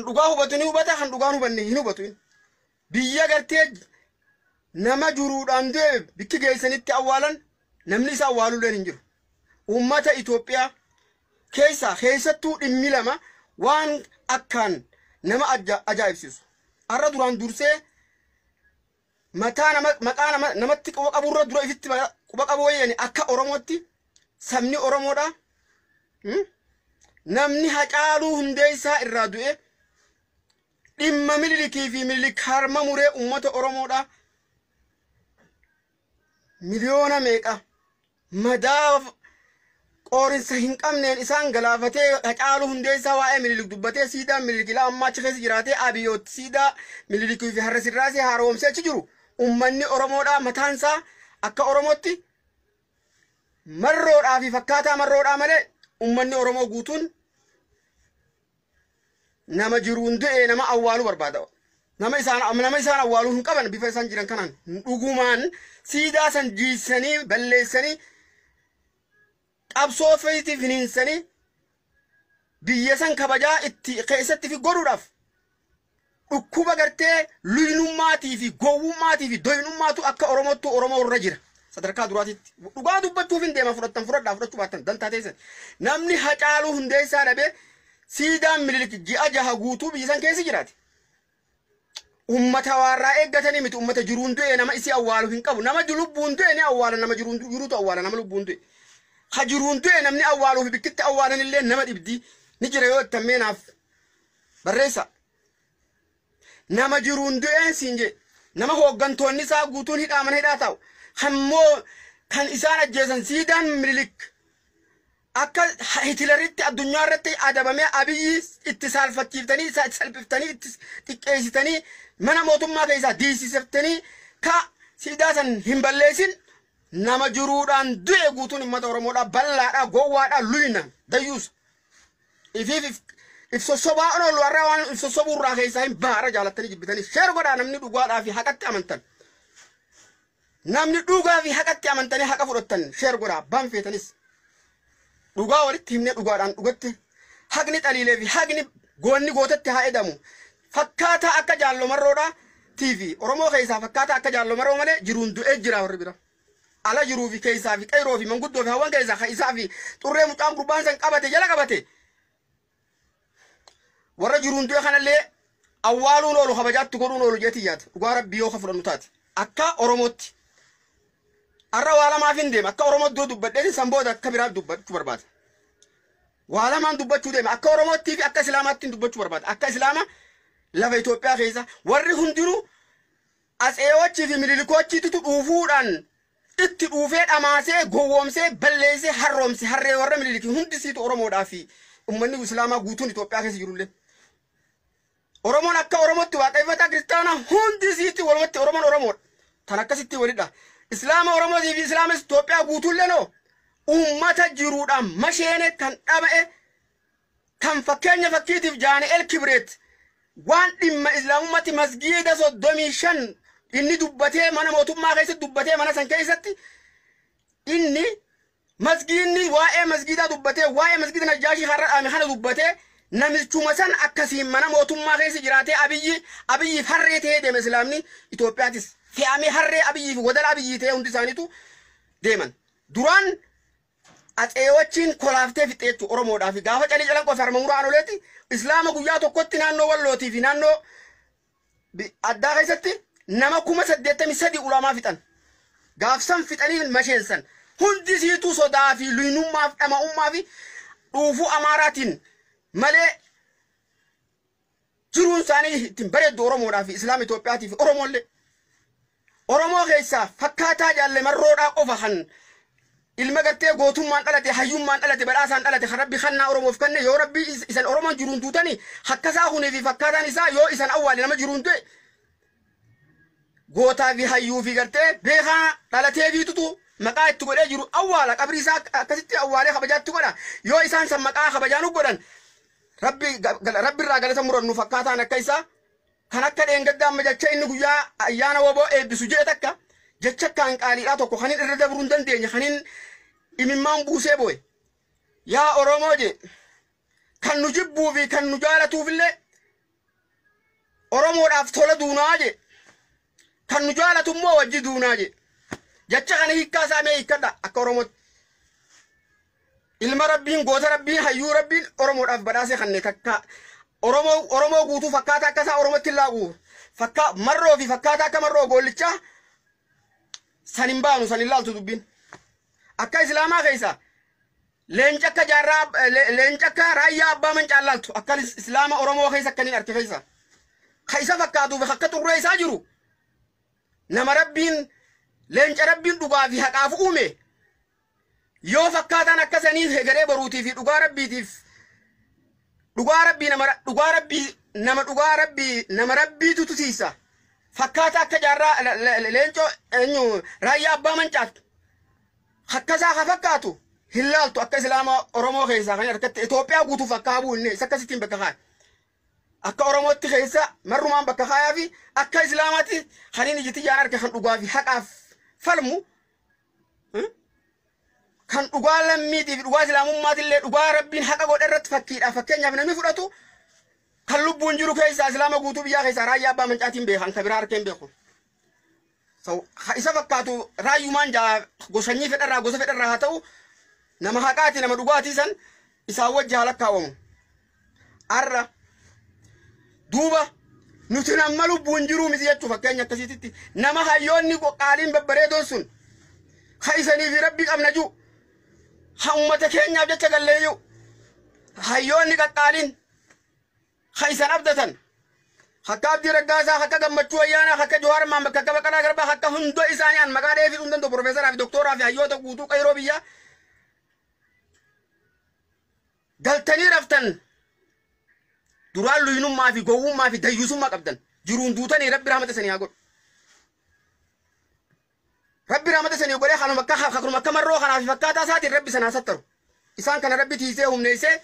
Dhugaa hubatu ni hubata, kan dhugaan hubanne hin hubatu. Biyya gartee nama jiruudhaan du'e bikki geessanitti awwaalan namni isa awwaalulleen hin jiru. Uummata Itoophiyaa keessa keessattuu dhimmi lama waan akkaan nama ajaa'ibsiisu. Har'a duraan dursee mataa nama maqaa nama namatti quba qaburra dura ifitti quba qabu wayyani akka Oromootti sabni Oromoodha. Namni Hacaaluu Hundeessaa irraa du'e dhimma Minilikii fi Minilik harma muree uummata Oromoodha. Miliyoona meeqa madaa qoorinsa hin qabneen isaan galaafatee Hacaaluu Hundeessaa waa'ee Minilik dubbatee siidaa Minilik ilaa ammaa achi keessa jiraatee Abiyoot siidaa Minilikii fi Harra Sirraasee haaromsee achi jiru. Uummanni Oromoodha mataansaa akka Oromootti marroodhaa fi fakkaataa marroodhaa malee uummanni Oromoo guutuun nama jiruun du'e nama awwaaluu barbaada. Nama isaan awwaaluu hin qaban bifa isaan jiran kanaan dhugumaan siidaa san jiisanii balleessanii qabsoo feeti finiinsanii biyya san kabajaa itti keessatti fi godhuudhaaf dhukkuba gartee luynummaatii fi gowwummaatii fi doynummaatu akka Oromootti Oromoo irra jira. Sadarkaa duraatitti dhugaa dubbachuuf hin deema, fudhattan fudhadhaa, fudhachuu baattan dantaa teessan. Namni Hacaaluu Hundeessaa dhabee siidaan Minilik ji'a 6 guutuu biyya san keessa jiraate. Ummata waarraa eeggatanii miti, ummata jiruun du'e nama isii awwaalu hin qabu. Nama lubbuun du'e ni awwaala, nama jiruun jiruutu awwaala nama lubbuun du'e. Ha jiruun du'e namni awwaaluu fi bikkitti awwaalan illee nama dhibdi ni jira yoo ittan meenaaf barreessa. Nama jiruun du'een siin jedhe, nama hooggantoonni isaa guutuun hidhaa mana hidhaa taa'u. Hammoo kan isaan ajjeesan siidaan Minilik akka Hitileritti addunyaa irratti adabamee Abiyyi itti saalfachiiftanii, isa salphiftanii, itti xiqqeessitanii, mana mootummaa keessaa diisiseftanii ka siidaa san hin balleessin nama jiruudhaan du'e guutuun uummata Oromoodhaa bal'aadhaa, gowwaadhaa, luyna dayyuusa. Ifiif if sossobaa oolu har'a waan if sossobuu irraa keessaa hin baara jaalattanii jibbitanii share godhaa namni dhugaadhaa fi haqatti amantan. Namni dhugaa fi haqatti amantanii haqa fudhattan share godhaa abbaan feetanis. Dhugaa walitti himnee dhugaadhaan dhugatti haqni xaliilee fi haqni goonni gootatti haa edamu. Fakkaataa akka jaallomarroodhaa TV Oromoo keessaa fakkaataa akka jaallomarroo malee jiruun du'ee jira warri bira. Ala jiruu fi keessaa fi qeyroo fi manguddoo fi hawwan keessaa kan isaa fi xurree mucaan gurbaan san qabate jala qabate. Warra jiruun du'e kanallee awwaaluun oolu, kabajaatti godhuun oolu jeetii yaada. Dhugaa Rabbii yoo ka fudhannu taate. Akka Oromootti. Har'a waa lamaaf hin deema. Akka Oromootti dura dubbadheen san booda akka biraa dubbachuu barbaada. Waa lamaan dubbachuu deema. Akka Oromootti fi akka Islaamaatti dubbachuu barbaada. Akka Islaama lafa Itoophiyaa keessa warri hundinuu atseewachii fi Minilikochiitu dhuufuudhaan itti dhuufee dhamaasee gowwoomsee balleessee harroomse harree warra Minilikii hundisiitu Oromoodhaa fi uummanni Islaamaa guutuun Itoophiyaa keessa jirullee. Oromoon akka Oromootti waaqeffataa kiristaanaa hundisiitti walumatti Oromoon Oromoodha. Tan akkasitti walidha. Islaama Oromootii fi Islaama Itoophiyaa guutuullee noo uummata jiruudhaan masheene kan dhama'e kan fakkeenya fakkiitiif Jaani'el Kibreet waan dhimma Islaamummaatti masgiida 35 inni dubbatee mana mootummaa keessatti dubbatee mana san keessatti inni masgiidni waa'ee masgiidaa dubbatee waa'ee masgiida Najjaashii har'a dhaame kana dubbatee namichuma san akkasiin mana mootummaa keessa jiraatee Abiyyi Abiyyiif harree ta'ee deeme. Islaamni Itoophiyaatis fe'amee harree Abiyyiif wadala Abiyyii ta'ee hundi isaaniitu deeman. Duraan atseewachiin kolaaftee fixxe jechuudha Oromoodhaaf gaafa calii calanqoo fi harma muraa anoleetti Islaama guyyaa tokkotti naannoo Wallootii fi naannoo addaa keessatti nama 83,000 ulamaa fixan. Gaafsan fixanii masheensan. Hundi siituu sodaa fi luynummaa fi dhama'ummaa fi dhuufuu Amaaraatiin malee jiruun isaanii ittiin bareeddu Oromoodhaa fi Islaama Itoophiyaatii fi Oromoollee. Oromoo keessaa fakkaataa jaalle marroodhaa qofa kan ilma gartee gootummaan dhalate, hayyummaan dhalate, badhaasaan dhalate, kan Rabbi kannaa Oromoof kanne yoo Rabbi isan Oromoon jiruun tuutanii hakkasaa kunii fi fakkaataan isaa yoo isan awwaale nama jiruun du'e gootaa fi hayyuu fi gartee beekaa dhalatee fiitutu maqaa itti godhee jiru awwaala, qabrii isaa akkasitti awwaalee kabajaatti godha. Yoo isaan san maqaa kabajaa nu godhan Rabbi Rabbi irraa galata murannu fakkaataan akka isaa kan akka dheengaddaa amma jecha inni guyyaa ayyaana woboo eebbisu jedhe takka jecha akkaan qaaliidhaa tokko kanin irra dabruu hin dandeenye, kanin imimmaan buusee boo'e. Yaa Oromoo jee, kan nu jibbuu fi kan nu jaalatuufillee Oromoodhaaf tola duunaa je, kan nu jaalatu immoo wajji duunaa je. Jecha kana hiikkaa isaa mee hiikkadha akka Oromootti. Ilma Rabbiin, goota Rabbiin, hayyuu Rabbiin Oromoodhaaf badhaasee kanne takka Oromoo guutuu fakkaata akka isaa Oromootti hin laaqu. Fakkaa marroo fi fakkaata akka marroo goollichaa san hin baanu, san hin laaltu dubbiin. Akka Islaamaa keessa leenca akka jaarraa, leenca akka Raayyaa Abbaa Mancaan laaltu akka Islaama Oromoo keessa akkaniin arke keessa. Ka isa fakkaatuu fi akka xurree isaa jiru nama Rabbiin, leenca Rabbiin dhugaa fi haqaaf uume, yoo fakkaataan akka saniif hegeree boruutii fi dhugaa Rabbiitiif, dhugaa Rabbii nama, dhugaa Rabbii nama, dhugaa Rabbii nama Rabbiitu tusiisa. Fakkaata akka jaarraa leencoo eenyu Raayyaa Abbaa Mancaatu akkasaa ka fakkaatu hin laaltu akka Islaama Oromoo keessaa kan harkatti Itoophiyaa guutuuf akka habuu inni isa akkasittiin bakka kaaya. Akka Oromootti keessa marrumaan bakka kaayaa fi akka Islaamaatti kan inni ijji tiyyaan arge kan dhugaa fi haqaaf falmu, kan dhugaa lammiitii fi dhugaa Islaamummaatillee dhugaa Rabbiin haqa godhe irratti fakkiidha fakkeenyaaf namni fudhatu kan lubbuun jiru keessaa Islaama guutuu biyyaa keessaa Raayyaa Abbaa Mancaatiin beekan, kan biraa harkeen beeku. So, isa fakkaatu raayyumaan jaa gosanyii fedharraa gosa fedharraa haa ta'u, nama haqaati, nama dhugaatii san isaan wajji haa lakkaawwamu. Arra duuba nuti nama lubbuun jiruu miti jechuu fakkeenya akkasiititti nama hayyoonni qaaliin babbareedoon sun ha isanii fi Rabbi qabna jiru, ha ummata keenyaaf jecha galleeyyu, hayyoonni qaqqaaliin ha isan abdatan, akka Abdii Raggaasaa, akka Gammachuu Ayyaanaa, akka Jawaar Mahammad, akka Baqqalaa Garbaa, akka hunda isaanii an maqaa dheefisuu hin danda'u, profeesaraa fi doktooraa fi hayyoota guutuu qayroo biyyaa galtanii raftan duraan luynummaa fi gowwummaa fi dayyusummaa qabdan jiruun duutanii Rabbi rahmata isanii haa godhu. Rabbi rahmata isanii godhee kanuma akka marroo kanaa fi fakkaataa isaatiin Rabbi sanaa sattaru. Isaan kana Rabbi tiisee humneessee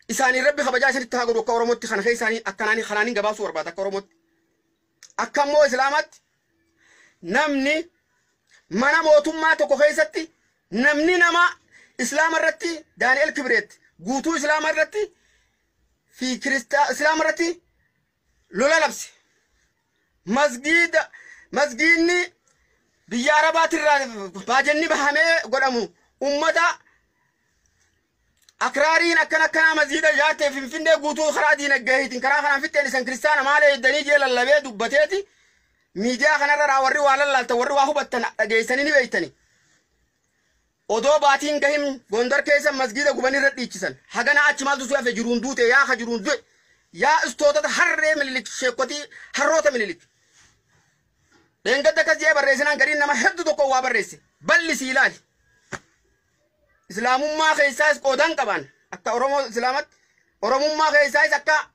isaanii Rabbi kabajaa isinitti haa godhu. Akka Oromootti kana keessaanii akkanaanii kanaaniin gabaasuu barbaada akka Oromootti. Akka immoo Islaamaatti namni mana mootummaa tokko keessatti namni nama Islaama irratti Daani'el Kibreet guutuu Islaama irratti fi Kiristaa Islaama irratti lola labse. Masgiida masgiidni biyya Arabaatirraa baajanni bahamee godhamu ummata akraariin akkana akkanaa masgiida ijaartee Finfinnee guutuu karaa diinagdeetiin karaa kanaan fixxeen isan kiristaana maal eeddanii jee lallabee dubbateeti miidiyaa kanarra warri waa lallaaltan, warri waa hubattan dhageessanii ni beeytani. Odoo baatiin gahim Gondar keessa masgiida gubanii irra dhiichisan. Hagana achi maaltu si hafe? Jiruun duute yaa ka jiruun du'e yaa istootota harree Mililik, sheekotii harroota Mililik. Dheengadda akkas jee barreessinaan gariin nama hedduu tokko waa barreesse. Bal'isii ilaali. Islaamummaa keessaas qoodan qaban akka Oromoo Islaamatti, Oromummaa keessaas akka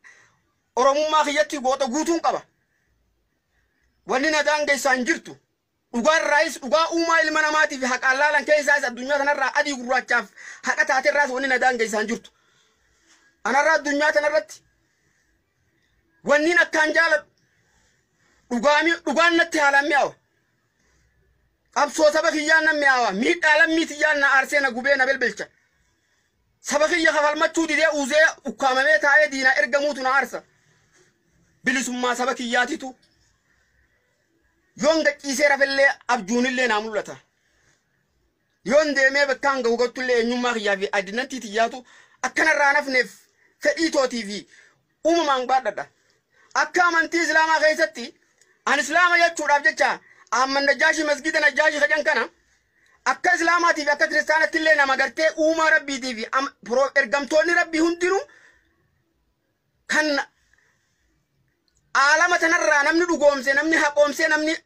Oromummaa kiyyatti goota guutuun qaba. Wanni na daangeessaa hin jirtu. Dhugaarraayis dhugaa uumaa ilma namaatiif haqaan laalan keessaas addunyaa tanarraa adii gurraachaaf haqa taaterraas wanni na daangeessaa hin jirtu. Anarraa addunyaa tanarratti wanniin akkaan jaaladhu dhugaan natti haalaan mi'aawa. Qabsoo saba kiyyaan na mi'aawa. Miidhaa lammii tiyyaan na aarsee na gubee na belbelcha. Saba kiyya kafalmachuu didee uuzee ukkaamamee taa'ee diinaa ergamuutu na aarsa. Bilisummaa saba kiyyaatitu yoon gachiisee rafellee abjuunillee naa mul'ata. Yoon deemee bakkaan gahu gattullee eenyummaa kiyyaa fi addinantii tiyyaatu akkanarraa nafneef fedhii tootii fi uumamaan baadhadha. Akka amantii Islaamaa keessatti an Islaama jechuudhaaf jecha Ahmad Najjaashii masgida Najjaashii kajan kana akka Islaamaatii fi akka Kiristaanatti illee nama gartee uumaa Rabbiitii fi ergamtoonni Rabbii hundinuu kan aalama tanarraa namni dhugoomse, namni haqoomse, namni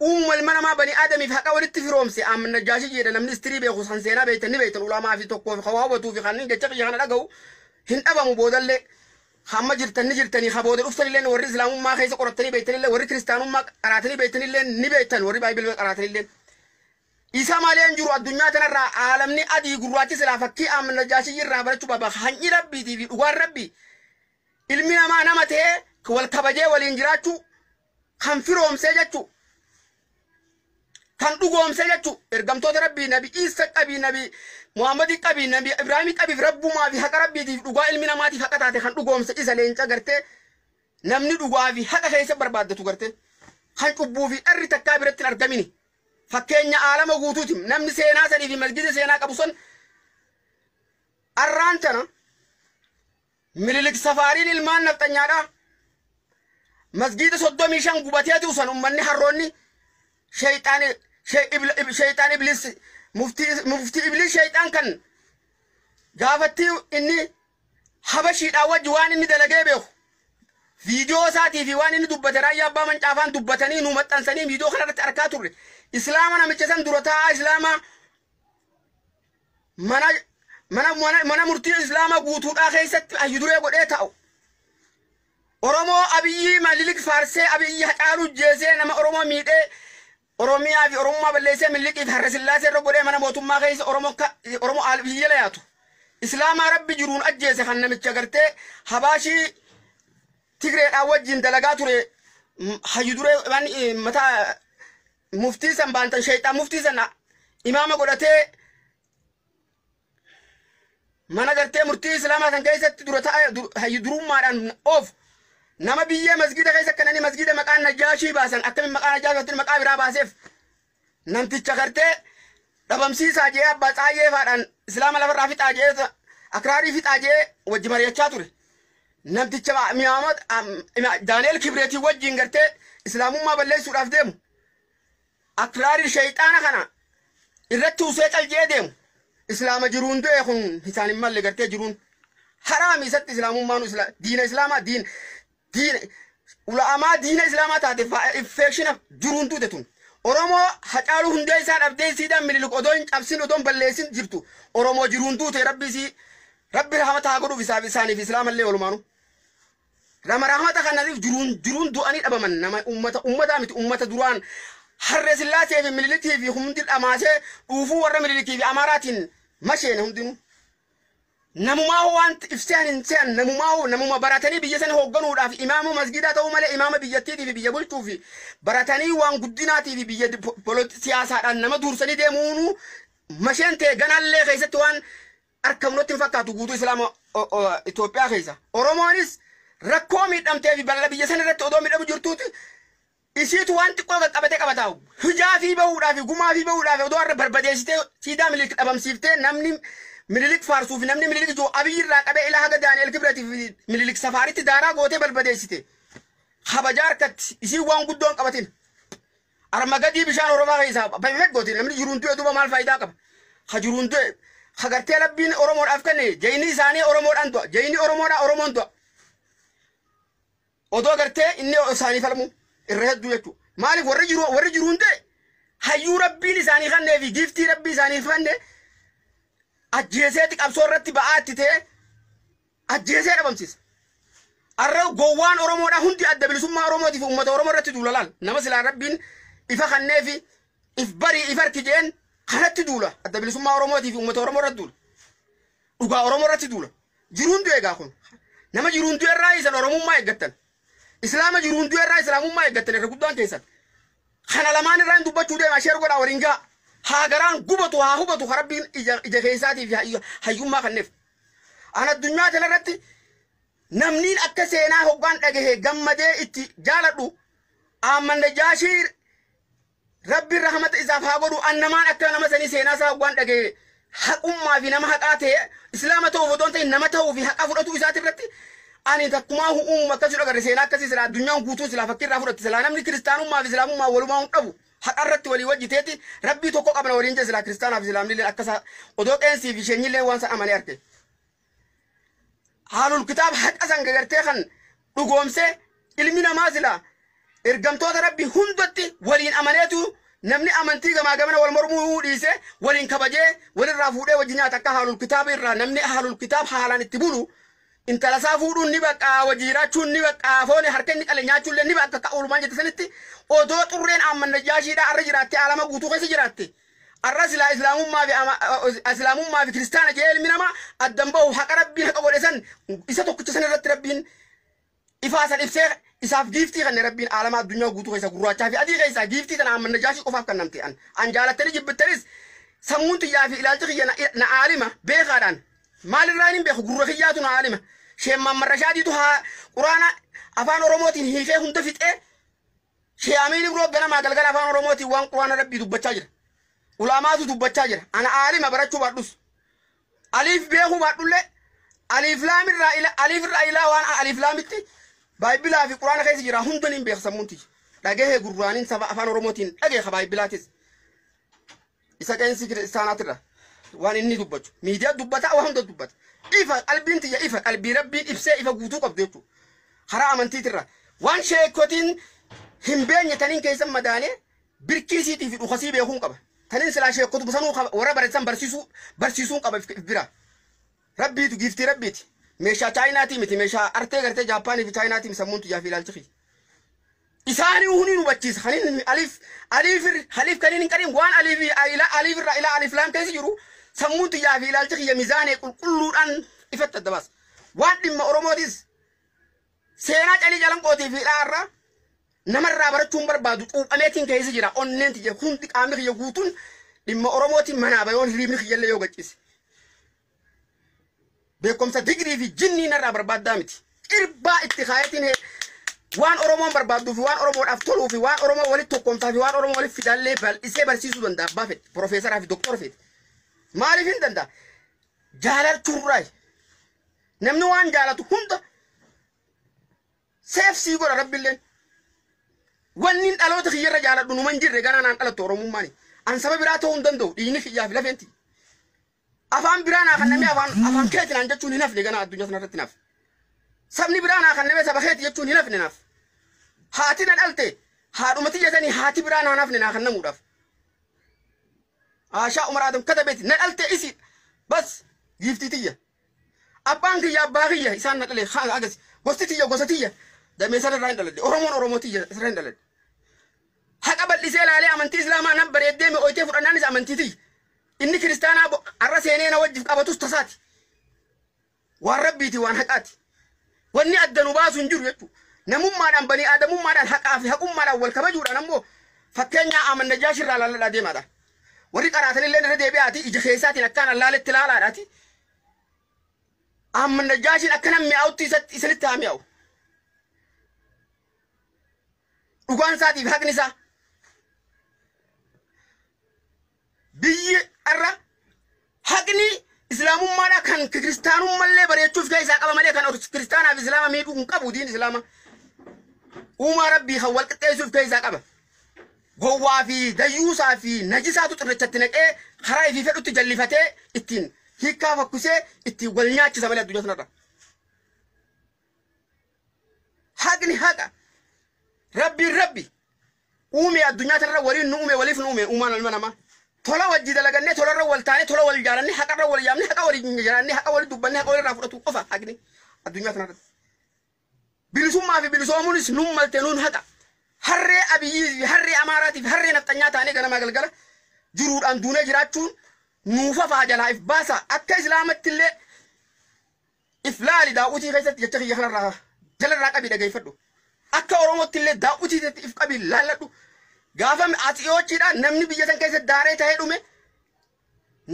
uumama ilma namaa bani aadamiif haqa walitti firoomse Ahmad Najjaashii jedha. Namni istirii beeku kan seenaa beektan ni beektan, ulamaa fi tokkoo fi hawaa hubatuu fi kanneen jecha kiyya kana dhaga'u hin dhabamu. Boodallee hamma jirtan ni jirtanii ha booda dhuftanillee warri Islaamummaa keessa qorattanii beektanillee, warri Kiristaanummaa qaraatanii beektanillee ni beektan, warri Baayibilii qaraataniillee. Isa malee hin jiru addunyaa tanarraa aalamni adii gurraachi silaa fakkii Ahmad Najjaashii irraa barachuu qaba. Hanyi Rabbiitii fi dhugaan Rabbii ilmi namaa nama ta'ee wal kabajee waliin jiraachuu kan firoomsee jechuu, kan dhugoomsee jechuu, ergamtoota Rabbii Nabi Iisa qabii, Nabi Muhammadii qabii, Nabi Ibraahimii qabiif Rabbumaa fi haqa Rabbiitiif dhugaa ilmi namaatiif haqa taate kan dhugoomse isa leenca gartee Namni dhugaa fi haqa keessa barbaaddatu gartee kan cubbuu fi dharri takkaa biratti hin argamini. Fakkeenya aalama guutuuti namni seenaa sanii fi masgida seenaa qabu sun arraan tana Minilik safaariin ilmaan nafxanyaadha. Masgida 35 gubatee jiru san uummanni harroonni sheeyxaan iblis muftii iblis sheeyxaan kan gaafatti inni habashiidhaan wajji waan inni dalagee beeku. Viidiyoo isaatii fi waan inni dubbate raayyaa abbaa mancaafaan dubbatanii nu maxxansanii viidiyoo kanarratti argaa turre. Islaama namicha san dura taa'aa islaama mana murtii islaama guutuudhaa keessatti hayyuduree godhee taa'u. Oromoo Abiyyi Minilik faarsee Abiyyi Hacaaluu jeesee nama Oromoo miidhee Oromiyaa fi Oromummaa balleessee Minilikii fi Harre Sillaasee irra godhee mana mootummaa keessa Oromoo biyya layaatu. Islaamaa rabbi jiruun ajjeese kan namicha gartee Habaashii Tigreedhaan wajjin dalagaa ture hayyuduree mataa muftii san baantan sheexaan muftii san imaama godhatee mana gartee murtii islaamaa san keessatti dura taa'e hayyudurummaadhaan oof nama biyyee masgida keessa akkanani masgida maqaan Najaashii baasan akkamiin maqaa Najaashii maqaa biraa baaseef namticha gartee dhabamsiisaa jee abbaa xaayyee faadhaan islaama lafarraa fixaa jee akraarii fixaa jee wajji mari'achaa ture. Namticha Miyaamad Daani'el Kibreetii wajjin gartee islaamummaa balleessuudhaaf deemu. Akraarii sheexaana kana irratti usee caljee deemu. Islaama jiruun du'e kun isaan hin malle gartee jiruun haraami isatti islaamummaan diina islaamaa diina ulaamaa diina islaamaa taate infeekshina jiruun duute tun. Oromoo Hacaaluu hundee isaa dhabdee siidhaan Minilik odoo hin cabsin odoo hin balleessin jirtu. Oromoo jiruun duute rabbi isii rabbi rahmata haa godhuuf isaaf isaaniif islaamallee walumaanu. Nama rahmata kanaatiif jiruun du'anii dhabaman nama ummata miti ummata duraan Harre Sillaasee fi Minilikii fi hundi dhamaasee dhuufuu warra Minilikii fi Amaaraatiin masheene hundinuu. Namumaa waan ibsaan hin se'an namumaa namuma baratanii biyya sana hoogganuudhaaf imaama masgidaa ta'uu malee imaama biyyattiitii fi biyya bulchuu fi baratanii waan guddinaatii fi biyya siyaasaadhaan nama dursanii deemuunu masheen ta'e ganallee keessatti waan argamnutti hin fakkaatu guutuu islaama Itoophiyaa keessa. Oromoonis rakkoo miidhamtee fi balala biyya sana irratti odoo miidhamu jirtuuti isiitu waan xiqqoo qaqqabatee qabataa hijaa fi bahuudhaaf gumaa fi bahuudhaaf odoo har'a barbadeessitee siidaa Minilik dhabamsiiftee namni Minilik faarsuu fi namni Minilik jiru Abiyyi irraa qabee ilaa haga Daani'el Kibreetii fi Minilik safaaritti daaraa gootee barbadeessite. Kabajaa harkatti isiin waan guddoo hin qabatin. Arma gadii bishaan Oromoo keessaa baay'ee goote namni jiruun du'e duuba maal faayidaa qaba? Ha jiruun du'e hagartee labbiin Oromoodhaaf kenne jayini isaanii Oromoodhaan du'a jayini Oromoodhaa Oromoon du'a. Odoo gartee inni isaanii falmu irra hedduu jechuudha. Maaliif warri jiruun du'e hayyuu rabbiin isaanii kennee fi giiftii rabbii isaanii kenne ajjeeseeti qabsoo irratti ba'aatti ta'e ajjeesee dhabamsiisa. Arra gowwaan Oromoodhaa hundi adda bilisummaa Oromootiif uummata Oromoo irratti duula laal. Nama silaa rabbiin ifa kannee fi if barii if harki jeen kanatti duula. Adda bilisummaa Oromootiif uummata Oromoo irratti duula. Dhugaa Oromoo irratti duula. Jiruun du'e egaa kun. Nama jiruun du'e irraa isan Oromummaa eeggattan. Islaama jiruun du'e irraa Islaamummaa eeggattan irra guddaan keessan. Kana lamaan irraa hin dubbachuu deema sheer godhaa waliin ga'a. Haa garaan gubatu haa hubatu rabbiin ija keessaatii fi hayyummaa kenneef. An addunyaa kanarratti namniin akka seenaa hoggaan dhagahe gammadee itti jaaladhu Amman Najaashii rabbi rahmata isaaf haa godhu annamaan akka nama sanii seenaa isaa hoggaan dhagahe haqummaa fi nama haqaa ta'e islaama ta'uuf odoo hin ta'in nama ta'uu fi haqa fudhatuu isaati irratti ani takkumaa uumuma akkasii agarre seenaa akkasii silaa addunyaan guutuu silaa fakkii irraa fudhatte silaa namni kiristaanummaa fi islaamummaa walumaa hin dhabu. Haqa irratti walii wajjiteeti rabbii tokko qabna waliin jee silaa kiristaanaa fi islaamni illee akkasa odoo qeensii fi sheenyillee waan san amanee arge. Haalul kitaab haqa san gartee kan dhugoomsee ilmi namaa silaa ergamtoota rabbii hundatti waliin amaneetu namni amantii gamaa gamana wal mormuu dhiisee waliin kabajee walirraa fuudhee wajji nyaata akka haalul kitaaba irraa namni haalul kitaab haalaan itti bulu intala isaa fuudhuun ni baqqaa wajji jiraachuun ni baqqaa foon harka inni qale nyaachuun ni bakka akka oolmaan jette sanitti odoo xurreen Amman Najaashiidhaa arra jiraatte alama guutuu keessa jiraatte. Arra silaa islaamummaa fi kiristaana jee ilmi namaa addan bahu haqa rabbiin haqa godhe san isa tokkicha san irratti rabbiin ifaa san ibsee isaaf giiftii kenne rabbiin alama addunyaa guutuu keessa gurraachaa fi adii keessa giiftii tana Amman Najaashii qofaaf kennamte an. An jaalattanii jibbittanis sammuun xiyyaa fi ilaalchi kiyya na aalima beekaadhaan maalirraa hin beeku gurra kiyyaatu na aalima. Sheemmaan Marrashaadiitu haa quraana afaan Oromootiin hiikee hunda fixee Shee Amiin Ibroo ganamaa galgala afaan Oromootiin waan quraana rabbii dubbachaa jira. Ulaamaatu dubbachaa jira. Ana aalima barachuu baadhus. Aliif beekuu baadhullee aliif laamirraa ila aliif irraa ilaa waan aliif laamitti baayibilaa fi quraana keessa jira hunda niin beeka sammuun tiyya. Dhagahee gurraaniin saba afaan Oromootiin dhagee baayibilaatis. Isa qeensi kiristaanaatirra waan inni dubbatu. Miidiyaa dubbataa waan hunda dubbata. Ifa qalbiin tiyya ifa qalbii rabbiin ibsee ifa guutuu qabdu jechuudha. Karaa amantiitirra waan sheekotiin hin beenye taniin keessan madaalee birkii siitii fi dhukasii beekuun qaba. Taniin silaa sheekotu sanuu warra barreessan barsiisuun qaba if bira. Rabbiitu giiftii rabbiiti. Meeshaa chaayinaatii miti meeshaa artee gartee Jaappaanii fi chaayinaatii sammuun tiyyaa fi ilaalchi kiyya. Isaanii huni nu hubachiisa. Kaniin aliif aliif aliif kaniin hin qarin waan aliif ilaa aliif irraa ilaa aliif laam keessa jiru sammuun tiyyaa fi ilaalchi kiyya mizaanee qulqulluudhaan ifatti adda baasa. Waan dhimma Oromootis seenaa calii calanqootii fi ilaa irraa namarraa barachuun barbaadu cuuphameetiin keessa jira. Onneen tiyya hundi qaamni kiyya guutuun dhimma Oromootiin manaa bayoon hiriibni kiyyallee yoo gaccise. Beekumsa digirii fi jinnii narraa barbaaddaa miti. Irbaa itti kaayatiin waan Oromoon barbaaduu fi waan Oromoodhaaf toluu fi waan Oromoo walitti tokkoomsaa fi waan Oromoo walitti fidallee bal'isee barsiisuu danda'a abbaa fedhe profeesaraa fi doktora fedhe. Maaliif hin danda'a? Jaalachuurraa namni waan jaalatu hunda seefsii godha rabbilleen. Wanni dhaloota kiyyarra jaaladhu numa hin jirre ganaa naan dhalattu Oromummaani. An saba biraa ta'uu hin danda'u dhiigni kiyyaa fi lafeenti. Afaan biraa naa kannamee afaan keeti naan jechuun hin hafne ganaa addunyaa sanarratti naaf. Sabni biraa naa kannamee saba keeti jechuun hin hafne naaf. Haati na dhalte haadhuma tiyya sanii haati biraa naan hafne naa kannamuudhaaf. Aashaa Umar Adam katabeeti na dhalte isi bas giiftii tiyya. Abbaan kiyya abbaa kiyya isaan na dhale agas gosti tiyya gosa tiyya damee sana irraa hin dhaladhe Oromoon Oromoo tiyya irraa hin dhaladhe. Haqa bal'isee ilaalee amantii Islaamaa nan bareeddee mi'ooytee fudhannaanis amantii tiyya. Inni kiristaanaa har'a seenee na wajjif qabatus tasaati. Waan rabbiiti waan haqaati. Wanni adda nu baasu hin jiru jechuudha. Namummaadhaan banii aadamummaadhaan haqaa fi haqummaadhaan wal kabajuudhaan ammoo fakkeenyaa Aman Najjaash irraa laalladhaa deemaadha. Warri qaraatanillee irra deebi'aati ija keessaatiin akkaan allaaletti ilaalaadhaati. Aman Najjaashiin akkana mi'aawutti isinitti haa mi'aawu. Dhugaan isaatiif haqni isaa. Biyyi har'a haqni islaamummaadha kan kiristaanummallee bareechuuf keessaa qaba malee kan kiristaanaaf islaama miidhuu hin qabu diin islaama. Uumaa rabbii kan wal qixxeessuuf keessaa qaba. Gowwaa fi dayyuusaa fi najisaatu xirrichatti naqee karaa ifii fedhutti jallifatee ittiin hiikkaa fakkusee ittiin wal nyaachisa malee addunyaa sanarra. Haqni haqa. Rabbiin rabbi. Uume addunyaa tanarra waliin nu uume waliif nu uume uumaan ilma namaa. Tola wajji dalagannee tolarra wal taanee tola wal jaalannee haqarra wal yaamnee haqa wal jiraannee haqa wal dubbannee haqa walirraa fudhatu qofa haqni addunyaa tanarratti. Bilisummaa fi bilisoomuunis nun malte nun haqa. Harree Abiyyii fi harree Amaaraatii fi harree nafxanyaa taanee ganamaa galgala jiruudhaan duunee jiraachuun nuufa faa jalaa if baasa akka islaamatti illee if laali daawwitii keessatti jecha kiyya kanarraa jalarraa qabii dhageeffadhu. Akka Oromootti illee daawwitii keessatti if qabii laalladhu. Gaafa atiyochiidhaan namni biyya san keessa daaree ta'ee dhume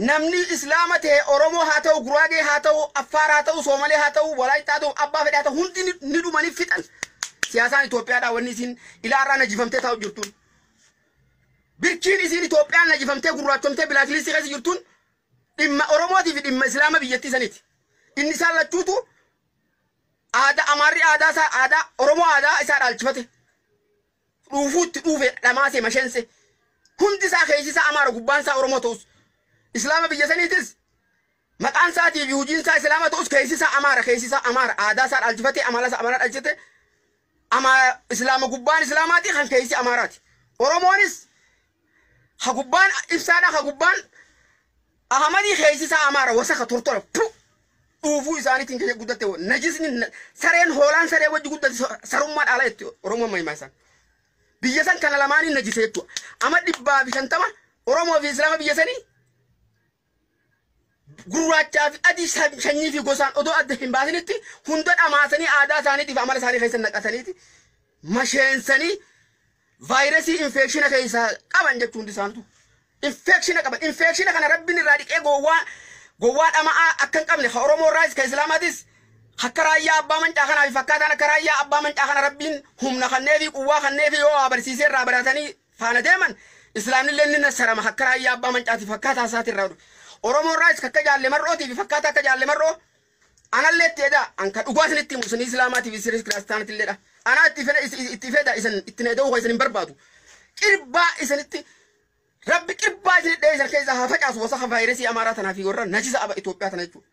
namni islaama ta'e Oromoo haa ta'u Guraagee haa ta'u Affaar haa ta'u Soomalee haa ta'u Walaayittaa haa ta'u abbaa fedhe haa ta'u hundi ni dhumanii fixan. Siyaasaan Itoophiyaadhaa wanni isiin ilaarraa najifamtee taa'u jirtuun. Birkiin isiin Itoophiyaan najifamtee gurraachomtee bilaakiliisii keessa jirtuun dhimma Oromootii fi dhimma Islaama biyyattii saniiti. Inni isaan lachuutu aadaa Amaarri aadaa isaa aadaa Oromoo aadaa isaa dhaalchifate. Dhuufuutti dhuufe dhamaasee masheense. Hundi isaa keessi isaa Amaara gubbaan isaa Oromoo ta'us. Islaama biyya saniitis maqaan isaatii fi hojiin isaa Islaama ta'us keessi isaa Amaara keessi isaa Amaara aadaa isaa dhaalchifate amala isaa Amaara dhaalchifate. Ama Islaama gubbaan Islaamaati kan keessi Amaaraati. Oromoonis ha gubbaan ibsaadha ha gubbaan Ahamadii keessi isaa Amaara wasaka tortora dhuufuu isaaniitiin keessa guddatte najisni sareen hoolaan saree wajji guddate sarummaa dhaala jetti Oromoon mahimaa isaan. Biyya san kana lamaaniin najise jechuudha. Ama 150 Oromoo fi Islaama biyya sanii gurraachaa fi adii sanyii fi gosaan odoo adda hin baasinitti hunda dhamaasanii aadaa isaaniitiif amala isaanii keessa naqataniiti masheensanii vaayirasii infeekshina keessaa qaban jechuun hundi isaaniitu. Infeekshina qaban. Infeekshina kana rabbiin irraa dhiqee gowwaa dhama'aa akka hin qabne ka Oromoo irraas ka Islaamaatis Akka raayyaa abbaa mancaa kanaa fi fakkaataan akka raayyaa abbaa mancaa kana rabbiin humna kannee fi quwwaa kannee fi yoo waa barsiisee irraa baratanii faana deeman islaamnillee ni nasarama akka raayyaa abbaa mancaati fakkaataa isaati irraa dhufe. Oromoo irraas akka jaalle mar'ootii fi fakkaataa akka jaalle mar'oo anallee itti edaa anka dhugaa isinitti himu isin islaamaatii fi isinis kiristaanatilleedha. Anaa itti fedha itti fedha isin itti eda'uu isin hin barbaadu. Qirbaa isinitti rabbi qirbaa isin dhee isin keessaa haa facaasu wasaqa vaayirasii amaaraa tanaa fi warra najisa aba Itoophiyaa tana jechuudha.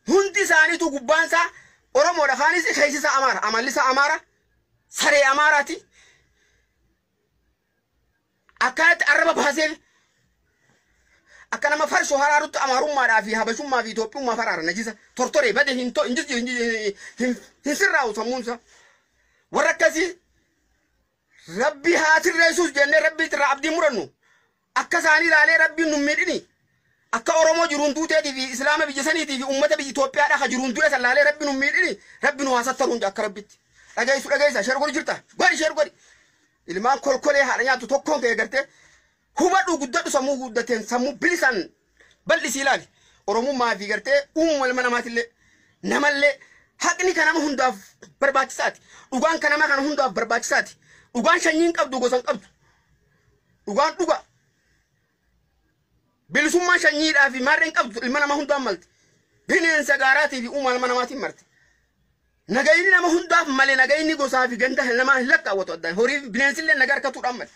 Hundi isaaniitu gubbaan isaa Oromoodha kaanis keessi isaa Amaara amalli isaa Amaara saree Amaaraati. Akkanatti arraba baasee akka nama farshoo haraarutti amaarummaadhaa fi habashummaa fi Itoophiyummaa faraara najisa tortoree bade hin to hin sirraa'u sammuunsa. Warra akkasii rabbi haa sirreessuus jennee rabbi irraa abdii murannu akka isaanii ilaalee rabbiin nu miidhini. Akka Oromoo jiruun duuteetii fi Islaama biyya saniitii fi uummata biyya Itoophiyaadhaa ka jiruun du'e san laalee rabbi nu miidhini rabbi nu haa sattaruun akka rabbitti. Dhageessu dhageessa sheer godhi jirta godhi sheer godhi. Ilmaan kolkolee haadha nyaattu tokkoon kee gartee hubadhu guddadhu sammuu guddateen sammuu bilisaan bal'isii ilaali. Oromummaa fi gartee uumama ilma namaatillee namallee haqni kan nama hundaaf barbaachisaati. Dhugaan kan nama kana hundaaf barbaachisaati. Dhugaan sanyiin qabdu gosa hin qabdu. Dhugaan dhuga. Bilisummaan sanyiidhaa fi maarreen qabdu ilma namaa hundaan malte. Bineensa gaaraatii fi uumama ilma namaatiin marte. Nagayni nama hundaaf malee nagayni gosaa fi ganda namaa hin lakkaawwatu addaan. Horii fi bineensillee nagaa harkatuudhaan male.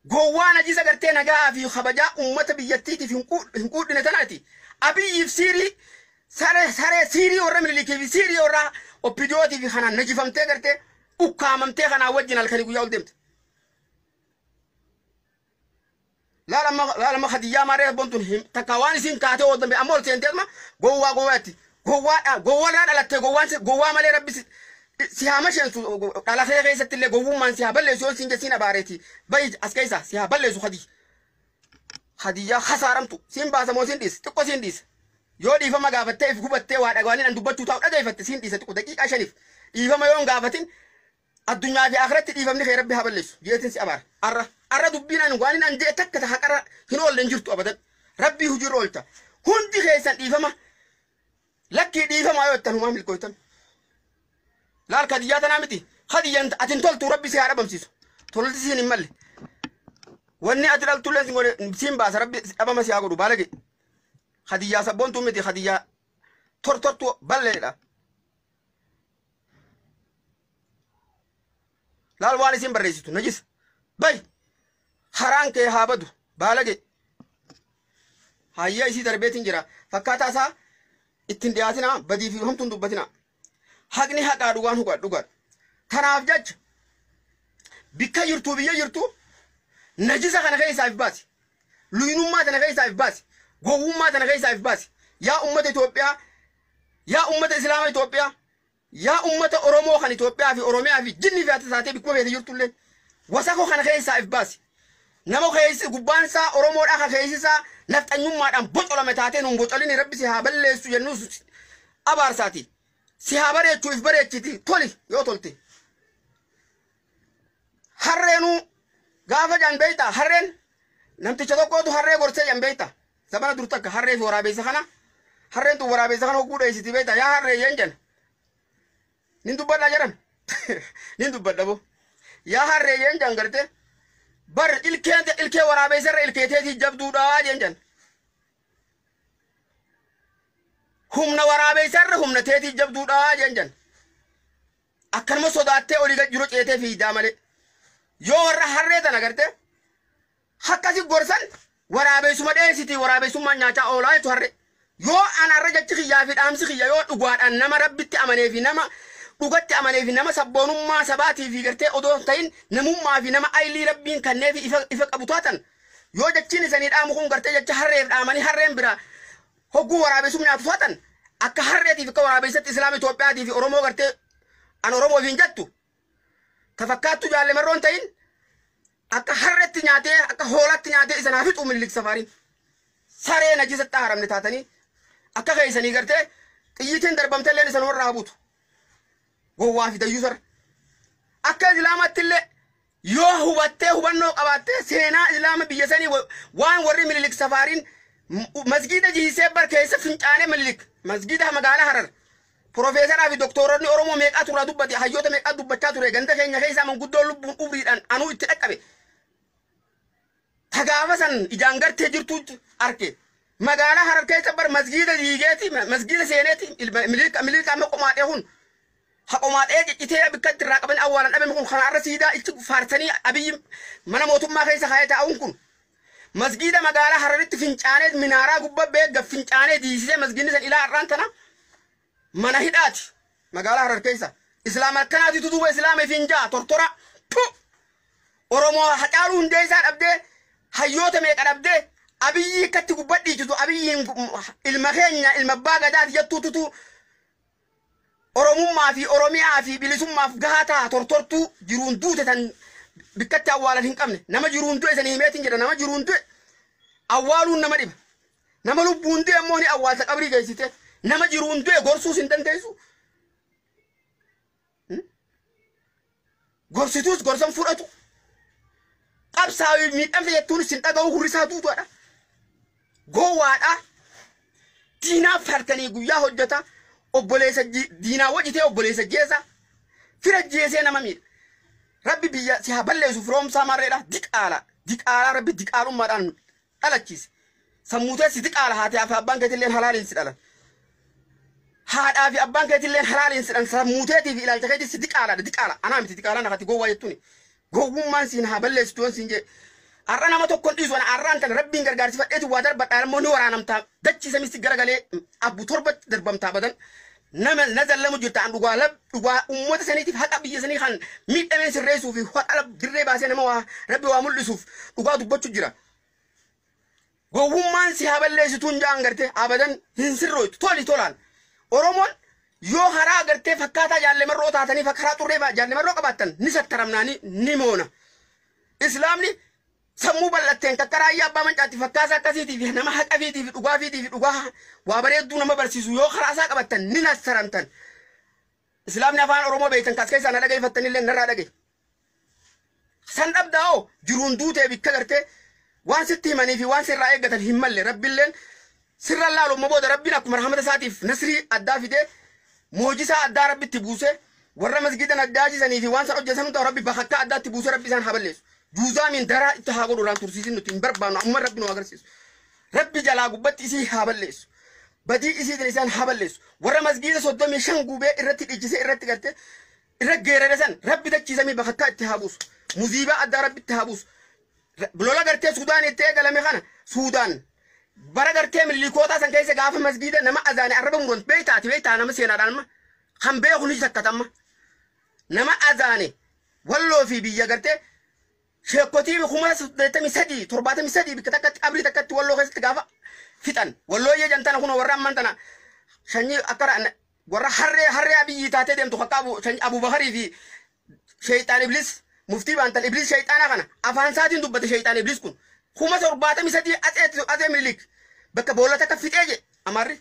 Gowwaa najisa gartee nagaa fi kabajaa uummata biyyattiitiif hin quudhine tanaati. Abiyyiif siirii saree saree siirii warra Minilikii fi siirii warra Oppidiyootii fi kanaan najifamtee gartee ukkaamamtee kanaa wajjin halkanii guyyaa ol deemte. Laala amma Hadiyyaa maaree bontun takka waan isin kaatee ooltan amma ol seentee asuma gowwaa gowwaatti gowwaadha gowwaarraa dhalattee gowwaan gowwaa malee rabbi si haa masheensu dhalatee keessatti illee gowwummaan si haa balleessu yoo siin jessiin abaareeti bayi as keessa si haa balleessu Hadiyyaa hasaaramtu siin baasa moo siin dhiisa xiqqoo siin dhiisa yoo dhiifama gaafattee if gubattee waa dhagaanii dhan dubbachuu taa'u dhageeffatte siin dhiisa xiqqoo daqiiqaa 5f dhiifama yoo hin gaafatin addunyaa fi akhiratti dhiifamni kee rabbi haa balleessu jeetin si abaara. Arra arra dubbiin ani waan an jee takka ta haqarra hin oolle hin jirtu abadan rabbii hojiirra oolcha hundi keessan dhiifama lakkii dhiifama yoo jettan humaa milkooytan. Laal kadiyyaa tanaa miti kadiyyaan atin toltu rabbi si haa dhabamsiisu tolti siin hin malle wanni ati dhaltullee sin godhe siin baasa rabbi dhabama si haa godhu baalage kadiyyaa sabboontuu miti kadiyyaa tortortuu balleedha. Laal waan isin barreessitu najis bay haraan kee haa badu baalage hayya isii darbeetiin jira fakkaataa isaa ittiin dhiyaatina badii fi homtuun dubbatina haqni haqaa dhugaan hugaa dhugaa tanaaf jecha bikka jirtu biyya jirtu najisa kana keessaa if baasi luynummaa tana keessaa if baasi gowwummaa tana keessaa if baasi. Yaa ummata Itoophiyaa, yaa ummata Islaama Itoophiyaa, yaa ummata Oromoo kan Itoophiyaa fi Oromiyaa fi jinni fi ati taatee bikkuma feete jirtullee wasako kana keessaa if baasi. Nama keessi gubbaan isaa Oromoodhaa kan keessi isaa nafxanyummaadhaan bocolame taatee nuun bocolini rabbi si haa balleessu jennuus abaarsaati. Si haa bareechuu if bareechiti toli yoo tolte. Harreenuu gaafa jan beeyta harreen namticha tokkootu harree gorsee jan beeyta. Zabana dur takka harree fi waraabessa kana harreen tun waraabessa kana hogguu dheessiti beeyta yaa harree jeen jan. Nin dubbadha jedhan. Nin dubbadha bo. Yaa harree jeen jan garte bar ilkeen ilkee waraabessa irra ilkeeteetii jabduudha jeen jan. Humna waraabessa irra humna teetii jabduudha jeen jan. Akkanuma sodaattee olii gad jiru ceetee fiidaa malee. Yoo warra harree tana garte akkasi gorsan waraabessuma dheessiti waraabessummaan nyaachaa oolaa jechu harree. Yoo an har'a jechi kiyyaa fi dhaamsi kiyya yoo dhugaadhaan nama rabbitti amanee fi nama dhugatti amanee fi nama sabboonummaa sabaatii fi gartee odoo hin ta'in namummaa fi nama aylii rabbiin kannee fi ifa ifa qabu taatan yoo jechiin isanii dhaamu kun gartee jecha harreef dhaamanii harreen bira hogguu waraabessum nyaatu taatan akka harreetiif akka waraabessatti Islaama Itoophiyaatii fi Oromoo gartee an Oromoof hin jettu tafakkaattu jaalle marroon ta'in akka harreetti nyaatee akka hoolatti nyaatee isa naaf fixuu Minilik safaariin saree najisatti haramne taatanii akka keessanii gartee xiyyitiin darbamtelleen isan warra habuutu gowwaa fi dayyuu sarra akka islaamatti illee yoo hubattee hubannoo qabaattee seenaa islaama biyya sanii waan warri Minilik safaariin masgiida jiisee bar keessa fincaanee Minilik masgiida magaalaa Harar Profeesaraa fi doktoronni Oromoo meeqaa turraa dubbate, hayyoota meeqaa dubbachaa ture. Ganda keenya keessaa manguddoo lubbuun umriidhaan anuu itti dhaqqabe. Tagaafa san ijaan gartee jirtu arke. Magaalaa Harar keessa bar masgiida diigeeti, masgiida seeneeti, Miliilka amma qomaadhee kun. Ha qomaadhee ciccitee bikka itti irraa qaban awwaalan dhabame kun, kana irra siidaa itti faarsanii Abiyyi mana mootummaa keessa kaayee taa'uun kun. Masgiida magaalaa Hararitti fincaanee minaaraa gubbaa beegga fincaanee diisisee, masgiidni san ilaa har'aan tana mana hidhaati magaalaa Harar keessa. Islaama akkanaatitu duuba islaama finjaa tortora tu. Oromoo Hacaaluu Hundeessaa dhabdee, hayyoota meeqa dhabdee, Abiyyi akkatti gubbaa dhiichisu, Abiyyiin ilma keenya, ilma abbaa gadaati jettuututu Oromummaa fi Oromiyaa fi bilisummaaf gahaa ta'a. Tortortuu jiruun duute tan bikkatti awwaalan hin qabne. Nama jiruun du'e sanii himeetiin jedha. Nama jiruun du'e awwaaluun nama dhiba. Nama lubbuun du'e immoo ni awwaalta, qabrii geessite. Nama jiruun du'e gorsuus hin dandeessu, gorsituus gorsan fudhatu, qabsaa'ii miidhamte jettuunis hin dhaga'u, hurrisaa duutuudha, gowwaadha. Diinaaf halkanii guyyaa hojjeta. Obboleessa diinaa wajjitee, obboleessa jeesa, fira jeesee nama miidha. Rabbi biyya si haa balleessu. Firoomsaa marreedha. Diqaala diqaalaa, Rabbi diqaalummaadhaan dhalachiise. Sammuu teessi diqaala. Haatee fi abbaan keetilleen halaaliin si dhalan, haadhaa fi abbaan keetilleen halaaliin si dhalan. Sammuu teetii fi ilaalcha keetii si diqaalaadha, diqaala. Anaa miti diqaalaa nakati gowwaa jettuuni. Gowwummaan siin haa balleessitu yoon siin jee. Har'a nama tokkon dhiisu ana. Har'aan tana Rabbiin gargaarsifadheetu waa darbadhaa immoo ni waraanamtaa, dachii samisti garagalee abbu torbatti darbamtaa badan. Nama na zallamu jirta. An dhugaa lab dhugaa ummata saniitiif, haqa biyya sanii kan miidhameen sirreessuu fi haqa dirree baasee nama waa Rabbi waa mul'isuuf dhugaa dubbachuu jira. Gowwummaan si haa balleessituun ja'an gartee abadan hin sirrooytu. Toli tolaan. Oromoon yoo karaa gartee fakkaataa jaallemarroo taatanii, karaa xurree jaallemarroo qabaattan, ni sattaramnaanii ni moona. Islaamni sammuu bal'atteen kakka Raayyaa Abbaa Mancaatti fakkaasaa akkasiitii fi nama haqa fiitii fi dhugaa fiitii fi dhugaa waa bareedduu nama barsiisu yoo karaa isaa qabattan ni nassaramtan. Islaamni afaan Oromoo beektan kas keessaa na dhageeffattanillee narraa dhage. San dhabdaa hoo jiruun duutee bikka gartee waan sitti himanii fi waan sirraa eeggatan hin malle. Rabbiilleen sirra laalu immoo booda Rabbiin akkuma rahmata isaatiif nasrii addaa fidee, moojisaa addaa Rabbitti buusee, warra masgiida naddaachisanii fi waan san hojjetan hunda Rabbi bakakkaa addaatti buusee Rabbi isaan haa balleessu. Juuzaamiin daraa itti haa godhu. Irraan tursiisin, nuti hin barbaannu. Amma Rabbi nu agarsiisu. Rabbi jalaa gubbatti isii haa balleessu. Badii isiitiin isaan haa balleessu. Warra masgiida 35 gubee irratti dhiichisee, irratti garte irra geerare san Rabbi dachiisamii bakakkaa itti haa buusu. Muziibaa addaa Rabbi itti haa buusu. Lola gartee Suudaan itti eegalame kana, Suudaan bara gartee Mililikootaa san keessa gaafa masgiida nama azaane arraba muran beektaati, beektaa nama seenaadhaan amma kan beeku ni takkata. Amma nama azaane Walloo fi biyya gartee sheekotii 83,073 bikka takkatti, qabrii takkatti Walloo keessatti gaafa fixan. Wallooyyee jantana kun warra amman tana sanyii akka warra harree harree Abiyyi taatee deemtu, akka sanyii Abubakarii fi sheeyxaan Iblis muftii baantan, Iblis sheeyxaana kana afaan isaatiin dubbate. Sheeyxaan Iblis kun 73,000 atsee Minilik bakka boolla takka fixee je Amaarri